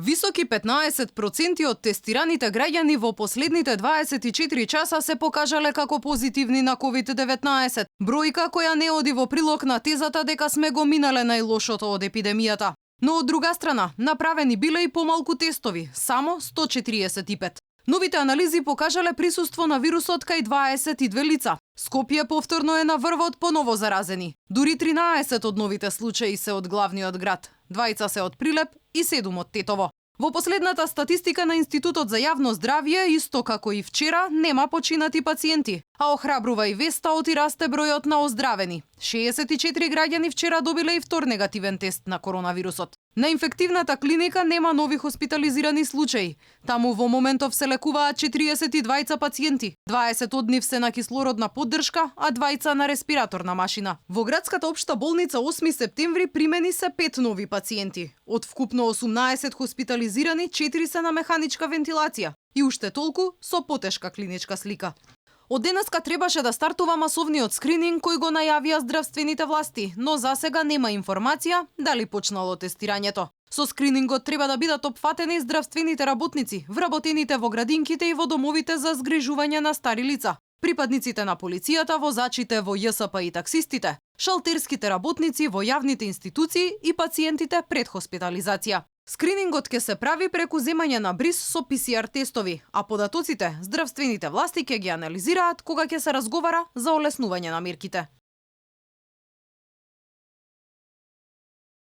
Високи 15% од тестираните граѓани во последните 24 часа се покажале како позитивни на COVID-19, бројка која не оди во прилог на тезата дека сме го минале најлошото од епидемијата. Но од друга страна, направени биле и помалку тестови, само 145. Новите анализи покажале присуство на вирусот кај 22 лица. Скопје повторно е на врвот по ново заразени. Дури 13 од новите случаи се од главниот град, 2 се од Прилеп и 7 од Тетово. Во последната статистика на Институтот за јавно здравје, исто како и вчера, нема починати пациенти, а охрабрува и веста оти расте бројот на оздравени. 64 граѓани вчера добиле и втор негативен тест на коронавирусот. На инфективната клиника нема нови хоспитализирани случаи. Таму во моментов се лекуваат 42 пациенти. 20 од нив се на кислородна поддршка, а 2 на респираторна машина. Во градската општа болница 8 септември примени се 5 нови пациенти. Од вкупно 18 хоспитализирани, 4 се на механичка вентилација и уште толку со потешка клиничка слика. Од денеска требаше да стартува масовниот скрининг кој го најавија здравствените власти, но засега нема информација дали почнало тестирањето. Со скринингот треба да бидат опфатени здравствените работници, вработените во градинките и во домовите за згрижување на стари лица, припадниците на полицијата, возачите во ЈСП и таксистите, шалтерските работници во јавните институции и пациентите пред хоспитализација. Скринингот ќе се прави преку земање на бриз со ПСР тестови, а податоците здравствените власти ќе ги анализираат кога ќе се разговара за олеснување на мерките.